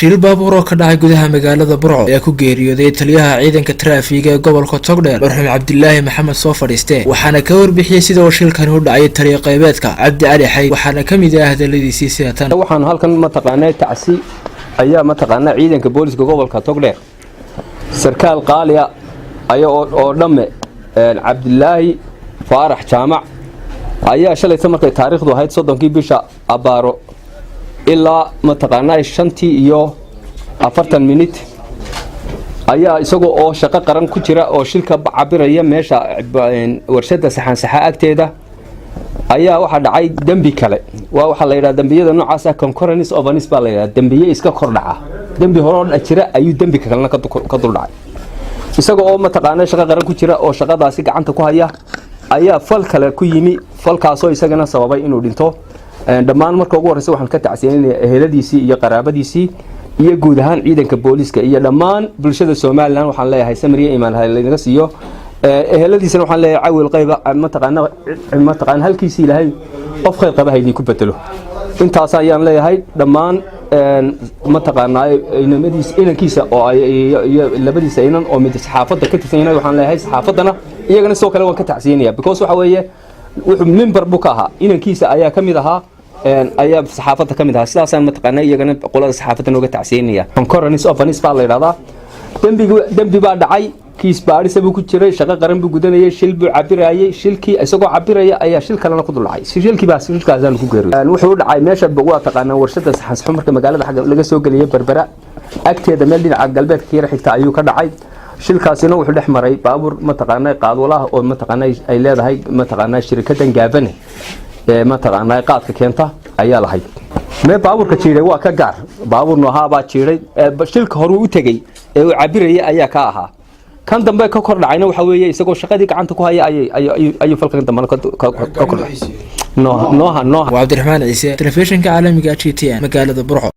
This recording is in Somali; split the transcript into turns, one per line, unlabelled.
Shil baabuur oo ka dhacay gudaha magaalada Burco ayaa ku geeriyooday taliyaha ciidanka taraafiga ee gobolka Togdheer, marxuum Cabdilaahi Maxamed Soo Fadhiiste. Waxaana ka warbixiyey sida uu shilkani u dhacay taliya qaybeedka Cabdi Cali Xayd, waxaana ka mid ah hadaladiisii sida tan.
Waxaanu halkan mataqaanaa tacsi ayaa mataqaanaa ciidanka booliska gobolka Togdheer sarkaal qaaliya aya oo dhamme Cabdilaahi Faarax Jaamac ayaa shalayta markay taariikhdu ahayd 30-kii bisha abbaaro ilaa mataqaanaa 5:40 ayaa isagoo oo shaqo qaran ku jira oo shilka cabiraya meesha warshada Saxansaxa agteeda ayaa waxaa dhacay dembi kale. Waa waxaa la yidhaha dembiyada noocaasa concurrent offense baa la yidhaha, dembiye iska kor dhaca. Dembi horoo jira ayuu dembi kalena ka dul dhacay. Isaga oo mataqaana shaqo qaran ku jira oo shaqadaasi gacanta ku haya ayaa fal kale ku yimi, falkaasoo isagana sababay inuu dhinto. Dhammaan marka ugu horreysa waxaan ka tacsiyanaya eheladiisii iyo qaraabadiisii iyo guud ahaan ciidanka booliiska iyo dhammaan bulshada Somaliland. Waxaan leeyahay samriya imaan laynaga siiyo. Eheladiisana waxaan leeyahay cawil qayba mataqaana halkiisii Ilaahay qof khayr qaba ha idinku bedelo. Intaas ayaan leeyahay. Dhammaan mataqaanaa inamadiis, inankiisa oo iyo labadiisa inan oo mid saxaafadda ka tirsan yahay, waxaan leeyahay saxaafaddana iyagana sidoo kale waan ka tacsiyanaya, because waxa weeye wuxuu member buu ka ahaa, inankiisa ayaa ka mid ahaa, ayaa saxaafadda ka mid ahaa. Sidaasaan mataqaanaa iyagana qolada saxaafadda nooga tacsiyanaya. Concurrent offense baa la yidhahdaa. Dembigi dembi baa dhacay, kiis baadhisa buu ku jiray, shaqo qaran buu gudanayay, shil buu cabirayay. Shilkii isagoo cabiraya ayaa shil kalena ku duldhacay. Shilkii baa shilkaasaan ku geeriyay. Wuxuu u dhacay meesha waa taqaanaa warshada Saxansaxo, marka magaalada xagga laga soo geliyay Berbera agteeda, meel dhinaca galbeedka ka yara xigta ayuu ka dhacay. Shilkaasina wuxuu dhex maray baabuur mataqaanaa qaadwalaha oo mataqaanaa ay leedahay mataqaanaa shirikadan Gaabane ee mataqaanaa qaadka keenta ayaa lahayd. Mee, baabuurka jiiday waa ka gaar. Baabuur noohaabaa jiiday. Shilka horuu u tegey ee uu cabirayay ayaa ka ahaa. Kan dambe ka kor dhacayna waxa weeye isagoo shaqadii gacanta ku haya ayuu falkan dambena ka kor dhacay. Nooha, Nooha.
Waa Cabdiraxmaan Ciise, telefishinka caalamiga GTN, magaalada Burco.